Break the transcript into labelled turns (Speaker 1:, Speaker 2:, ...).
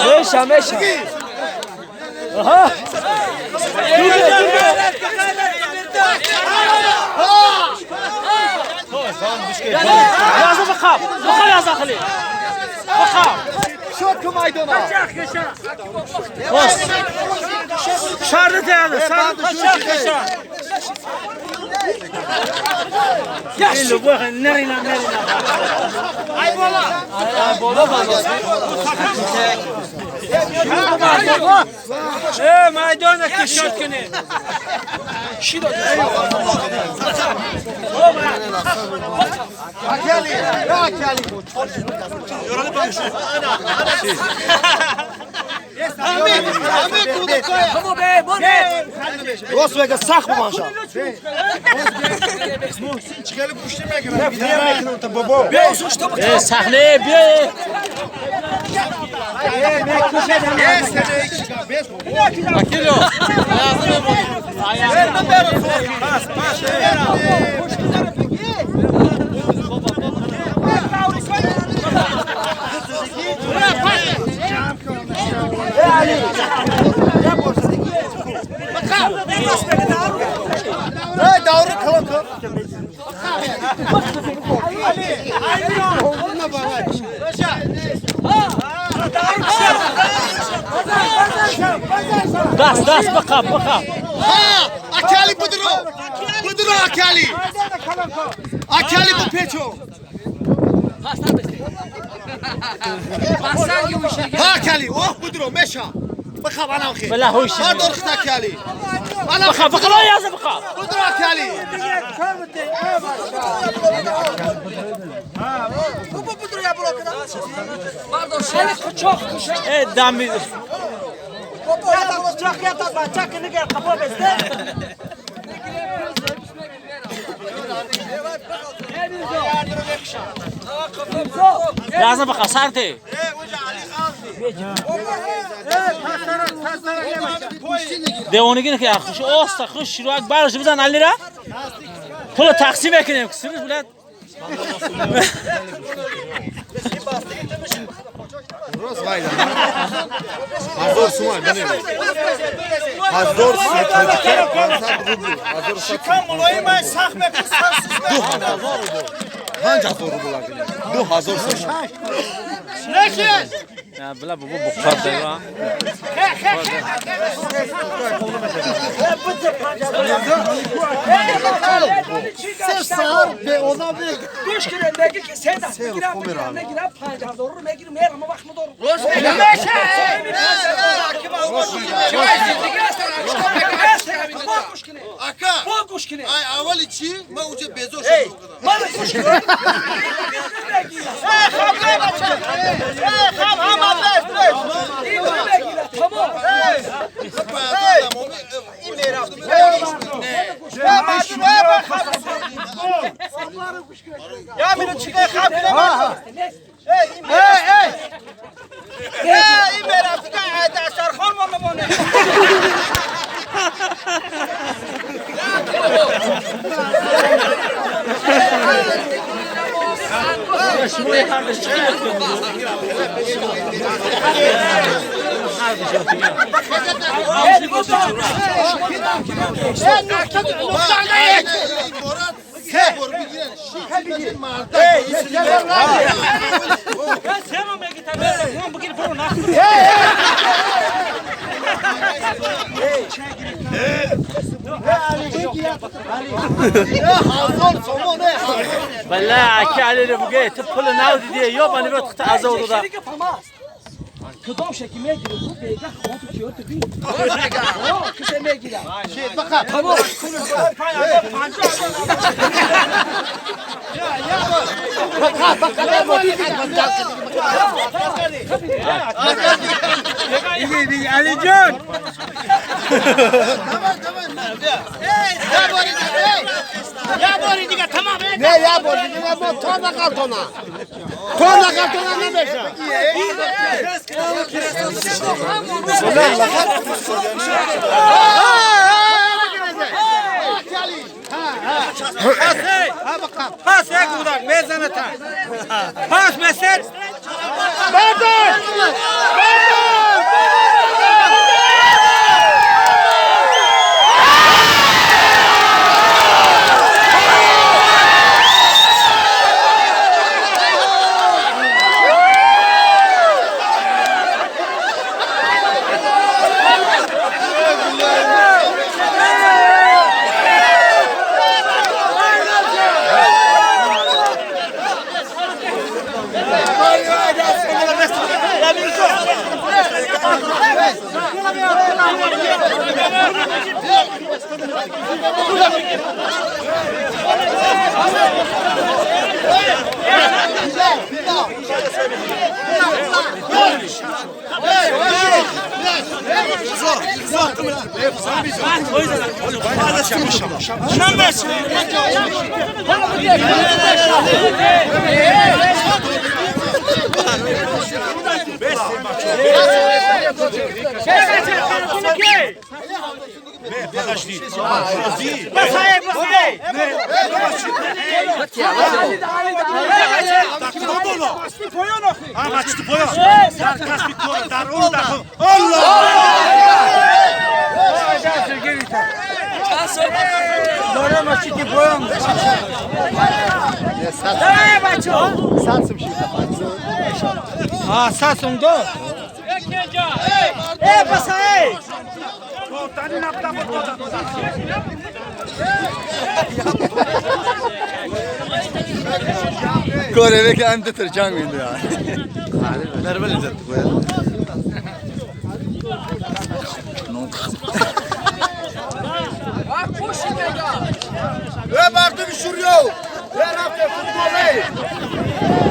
Speaker 1: Meşa meşa. Aha. يا بخاف بخاف يا زخلي بخاف
Speaker 2: شوت ميدانا
Speaker 1: بس شارت هذا شارت يا شو نرينا نرينا
Speaker 2: اي بولا
Speaker 1: اي بولا ايه ميدانا كشوت كني شي
Speaker 2: اكلي يا اكلي
Speaker 3: راست میگه سخت باشم.
Speaker 1: بیا صحنه بیا. دست دست بخاب بخاب.
Speaker 2: ها اکلی بدرو بدرو اکلی اکلی بپیچو ها اکلی اوه بدرو مشا بخاب انا وخي
Speaker 1: بلا هوش
Speaker 2: ما دور اختك اكلی انا
Speaker 1: بخاب بخاب يا بخاب
Speaker 2: بدرو اکلی
Speaker 1: ايه دمي لازم بقى صارتي دیوانگی که خوش اوستا خوش شروع برش بزن علی را پول تقسیم کنیم سروش بلند
Speaker 2: راست وایدا هزار سومن بنیم هزار تاجیکه 500 روبل هزار
Speaker 3: شکم ملایم سخت میکنی
Speaker 2: 2000 روبل 5000 روبل اگه 2000 سومن
Speaker 3: نکش
Speaker 1: نه بلا بابا بخار دارم
Speaker 3: سه سال به اونا بگ
Speaker 4: گوش کنه نگه که سه دست میگیرم میگیرم نگیرم 5000 رو میگیرم میرم وقت ندارم
Speaker 3: نمیشه
Speaker 4: با گوش کنه
Speaker 2: ای اولی چی من اونجا بیزار شدم
Speaker 4: من گوش کنه
Speaker 3: خب هم بس
Speaker 4: تمام
Speaker 3: یا میره چیکار خب کنه ای ای این میرفتی که دسترخوان ما میمونه
Speaker 1: بالله که علی رو بگه تو پول ناو دیدی یا بانی رو تخت ازور دادا
Speaker 4: کدام شکی میگیره خوب بیگه خود تو کیو تو بی کسی میگیره تمام
Speaker 3: علی جان
Speaker 2: یه باری دیگه تمام نه یه بار دیگه ما تا نقل تو نقل تو نمیشه
Speaker 3: Пас як гудак мезанад та. Пас месед.
Speaker 2: Бардор! Бардор!
Speaker 5: Kore'deki hem de tırcan mıydı ya? Nerede izlettik bu ya?
Speaker 2: Ve bardı bir şuryo. Ve rafte futbolu.